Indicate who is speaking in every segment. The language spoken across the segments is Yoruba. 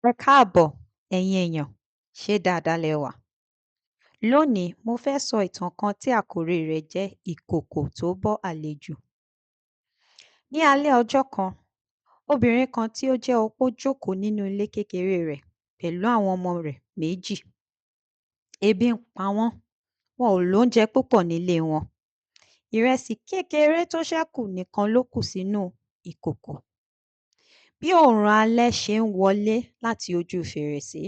Speaker 1: Ẹ káàbọ̀ ẹ̀yin èèyàn, ṣé dáadáa lẹ wà? Lónìí, mo fẹ́ sọ ìtàn kan tí àkòrí rẹ̀ jẹ́ ìkòkò tó bọ́ àlejò. Ní alẹ́ ọjọ́ kan, obìnrin kan tí ó jẹ́ opó jókòó nínú ilé kékeré rẹ̀ pẹ̀lú àwọn ọmọ rẹ̀ méjì. Ebi ń pa wọ́n, wọn ò lóúnjẹ púpọ̀ nílé wọn. Ìrẹsì kékeré tó ṣẹ́kù nìkan ló kù sínú ìkòkò. Bí òòrùn alẹ́ ṣe ń wọlé láti ojú fèrèsé,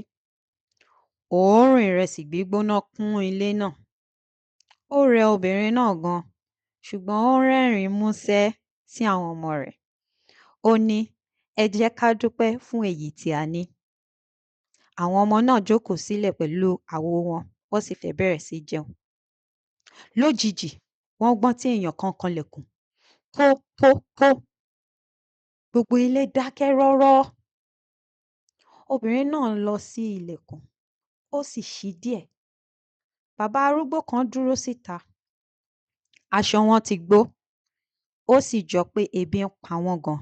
Speaker 1: òórùn ìrẹsì gbígbóná kún ilé náà. Ó rẹ obìnrin náà gan, ṣùgbọ́n ó ń rẹ́rìn-ín músẹ́ sí àwọn ọmọ rẹ̀. Ó ní, "Ẹ jẹ́ ká dúpẹ́ fún èyí tí a ní." Àwọn ọmọ náà jókòó sílẹ̀ pẹ̀lú àwo wọn, wọ́n sì fẹ́ bẹ̀rẹ̀ sí í jẹun. Lójijì, wọ́n gbọ́ tí èèyàn kan kanlẹ̀kùn. Kó kó kó! Gbogbo ilé dákẹ́ rọ́rọ́. Obìnrin náà lọ sí ilẹ̀kùn, ó sì ṣí díẹ̀. Bàbá arúgbó kan dúró síta. Aṣọ wọn ti gbó, ó sì jọ pé ebi ń pa wọ́n gan.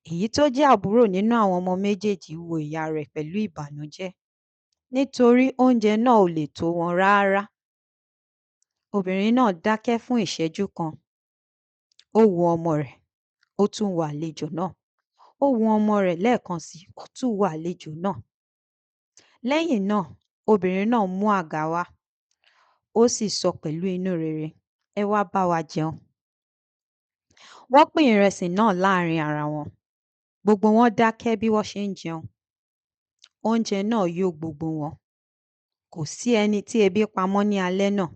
Speaker 1: Èyí tó jẹ́ àbúrò nínú àwọn ọmọ méjèèjì wo ìyá rẹ̀ pẹ̀lú ìbànújẹ́ nítorí oúnjẹ náà ò lè tó wọn rárá. Obìnrin náà dákẹ́ fún ìṣẹ́jú kan. Ó wo ọmọ rẹ̀, ó tún wo àlejò náà. Ó wo ọmọ rẹ̀ lẹ́ẹ̀kan si, ó tún wo àlejò náà. Lẹ́yìn náà, obìnrin náà mú àga wá, ó sì sọ pẹ̀lú inú rere, "Ẹ wá bá wa jẹun." Wọ́n pín ìrẹsì náà láàrín ara wọn. Gbogbo wọn dákẹ́ bí wọ́n ṣe ń jẹun. Oúnjẹ náà yó gbogbo wọn. Kò sí ẹni tí ebi pa mọ́ ní alẹ́ náà.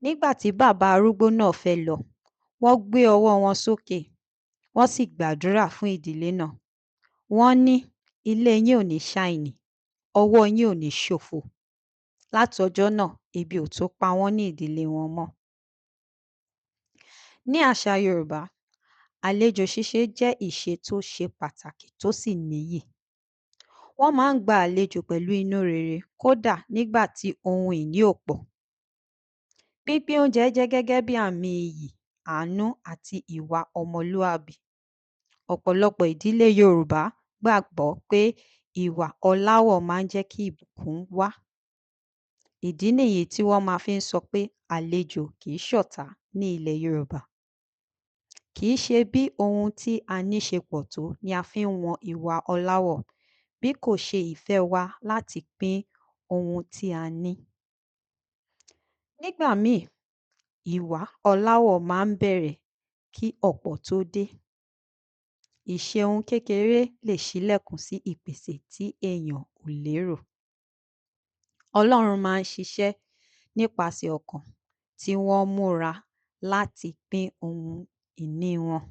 Speaker 1: Nígbà tí bàbá arúgbó náà fẹ́ lọ, wọ́n gbé ọwọ́ wọn sókè, wọ́n sì gbàdúrà fún ìdílé náà. Wọ́n ní, "Ilé yín ò ní ṣàìní, ọwọ́ yín ò ní ṣòfo." Láti ọjọ́ náà, ebi ò tún pa wọ́n ní ìdílé wọn mọ́. Ní àṣà Yorùbá, àlejò ṣíṣe jẹ́ ìṣe tó ṣe pàtàkì tó sì níyì. Wọ́n máa ń gba àlejò pẹ̀lú inú rere kódà nígbà tí ohun ìní ò pọ̀. Pínpín oúnjẹ jẹ́ gẹ́gẹ́ bí àmì iyì, àánú àti ìwà ọmọlúàbí. Ọ̀pọ̀lọpọ̀ ìdílé Yorùbá gbàgbọ́ pé ìwà ọláwọ̀ máa ń jẹ́ kí ìbùkún wá. Ìdí nìyí tí wọ́n máa fi ń sọ pé àlejò kì í ṣọ̀tá ní ilẹ̀ Yorùbá. Kì í ṣe bí ohun tí a ní ṣe pọ̀ tó ni a fi ń wọn ìwà ọláwọ̀, bí kò ṣe ìfẹ́ wa láti pín ohun tí a ní. Nígbà míì, ìwà ọláwọ̀ máa ń bẹ̀rẹ̀ kí ọ̀pọ̀ tó dé. Ìṣe ohun kékeré lè ṣílẹ̀kùn sí ìpèsè tí èèyàn ò lérò. Ọlọ́run máa ń ṣiṣẹ́ nípasẹ̀ ọkàn tí wọ́n múra láti pín ohun ìní wọn.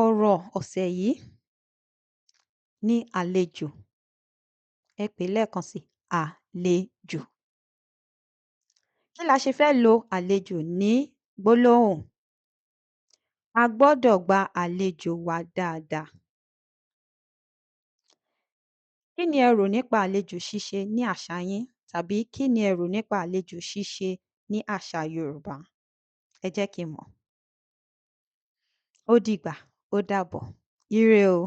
Speaker 1: Ọ̀rọ̀ ọ̀sẹ̀ yìí ní àlejò. Ẹ pè é lẹ́ẹ̀kan sí i, àlejò. Kí la ṣe fẹ́ lo àlejò ní gbólóhùn? A gbọ́dọ̀ gba àlejò wa dáadáa. Kí ni ẹ rò nípa àlejò ṣíṣe ní àṣà yín tàbí kí ni ẹ rò nípa àlejò ṣíṣe ní àṣà Yorùbá? Ẹ jẹ́ kí n mọ̀. Ó dìgbà, ó dàbọ̀, ire o.